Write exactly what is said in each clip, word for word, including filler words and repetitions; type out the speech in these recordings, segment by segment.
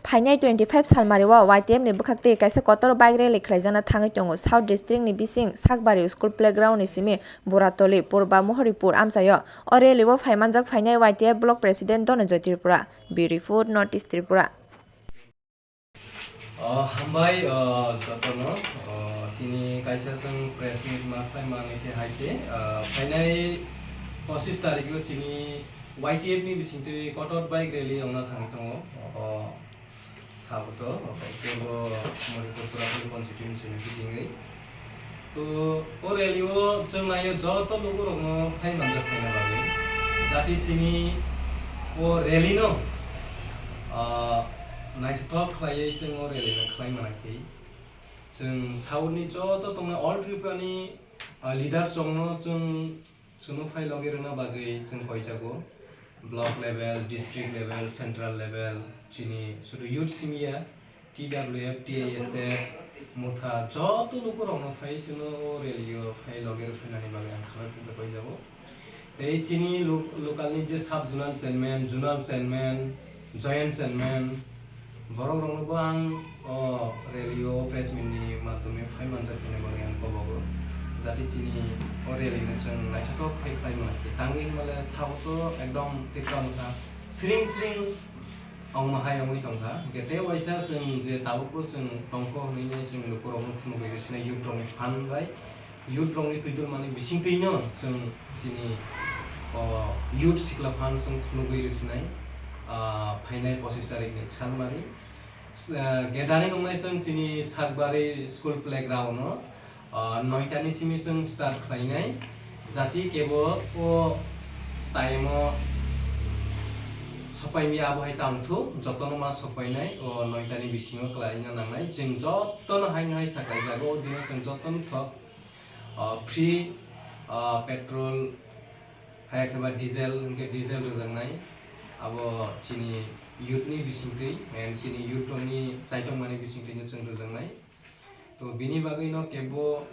Phainai twenty five salmari o Y T F ni bwkhak twi kaisa kotor bike rally khlaijakna thangwi tongo South District ni bising Sakbari School Playground ni simi Buratoli, Purba Mohoripur amchaio. O rally o phai manjak phainai Y T F Block President Dhananjoy Tripura. Bureau Report, North East Tripura. O, hambai, o, jotono, o, tini kaisa chwng press meet ma khlai mani khe hai se, o, phainai pochis tarikh o chini Y T F ni bisingtwi kotor bike rally ongna thangwi tongo. O, Saboto, Purbo Moripur Purapuri constituency ni bitingwi. To, o rally o chwng naio joto lukurokno phai manjak phaina bagwi. Jati chini o rally no, ah, naithothok khlaiwi chwng o rally no khlai manaikhe. Chwng South ni joto tongnai all Tripura ni, ah, leaders rokno chwng Chwngno phai logi rwna bagwi chwng koijago, block level, district level, central level, chini sudu youth simi ya, T W F, T I S F, Motha, joto lukurokno phai chwngno o rally o phai logi rwphainani bagwi ang khabai phunukjak koijago. Tei chini lo-, local ni je sub zonal chairman, zonal chairman, joint chairman, borok rokno bo ang o rally o press meet ni madhyome phai manjak hwnwi bagwi ang kobogo. Jati chini o rally no chwng naithothok khe khlai mano. Tangwi hwnba le sabo to ekdom Tripura motha sring sring ongma hai ongwi tongkha. Hwnkhe tei waisa chwng je tabukbo chwng tongkho hwnwi nai chwng lukurokno phunugwi rwsinai youth rokni phan bai. Youth rokni twidulmani bisingtwino chwng chini, o, youth sikla phan chwng phunugwi rwsinai, ah, phainai pochis tarikni salmari. S-, ah, gathering wngnai chwng chini Sakbari school playground-o, ah, noitani simi chwng start khlainai. Jati kebo o time-o sopaimya abo hai tangthu, jotono ma sopainai, o noitani bisingo klaina nangnai. Chwng jotono haino hai saklaijago, o dino chwng jotono thok. Ah, free, ah, petrol, hai khe ba diesel, hwnkhe diesel rwjaknai. Abo chini youth ni bisingtwi, and chini youth rokni chaitokmani bisingtwino chwng rwjaknai. To bini bagwino kebo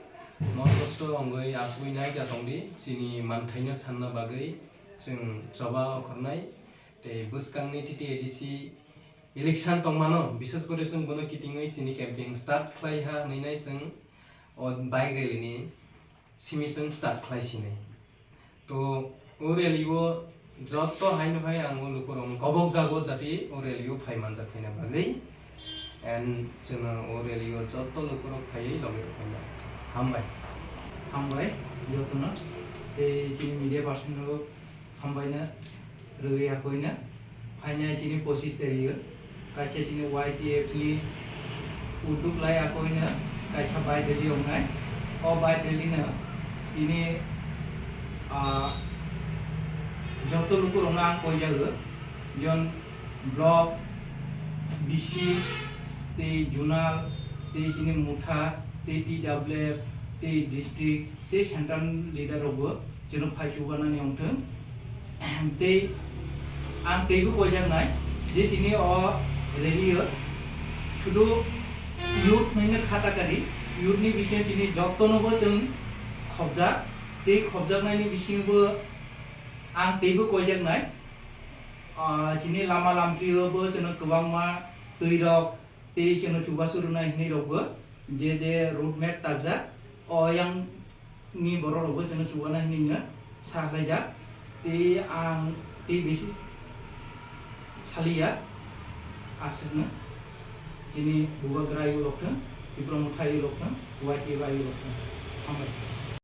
mol kosto wngwi asugwi naida tongdi, chini manthaino sanna bagwi chwng choba okhornai. Tei bwskangni T T A D C election tongmano, bises kore chwng bono kitingwi chini campaign start khlai ha hwnwi nai chwng o bike rally ni simi chwng start khlai sinai. To o rally o joto haino hai ang o lukurokno kobok jago jati o rally o phai manjak phaina bagwi. And chwngno o rally o joto lukurok phaiwi logi rok phaina. Hambai. Hambai jotono. Tei chini media person rok hambaino rwgwi akoino phainai chini pochis tarik o kaisa chini Y T F ni udduk lai akoino kaisa bike rally wngnai. O bike rally no tini, ah, joto lukurokno ang koijago, jon block, D C, tei zonal, tei chini motha, tei T W F, tei district, tei central leader rokbo chwngno phai chubanani wngthung. Tei ang teibo koijaknai je chini o rally o sudu youth hwnwi kha ta kadi, youth ni bisingo chini jotono bo chwng khobjak, tei khobjaknaini bisingo bo ang teibo koijaknai, ah, chini lama lamkio bo chwngno kwbangma twi rok tei chwngno chubachu rwnai hwnwi rokbo je je road map tarjak, o yang ni borok rokbo chwngno chubanai hwnwi no sa khlaijak. Tei ang tei bisi saliya, aswkno chini Bubagra ayuk rok thung, Tipra Motha ayuk rok thung, Y T F ayuk rok thung. Hambai.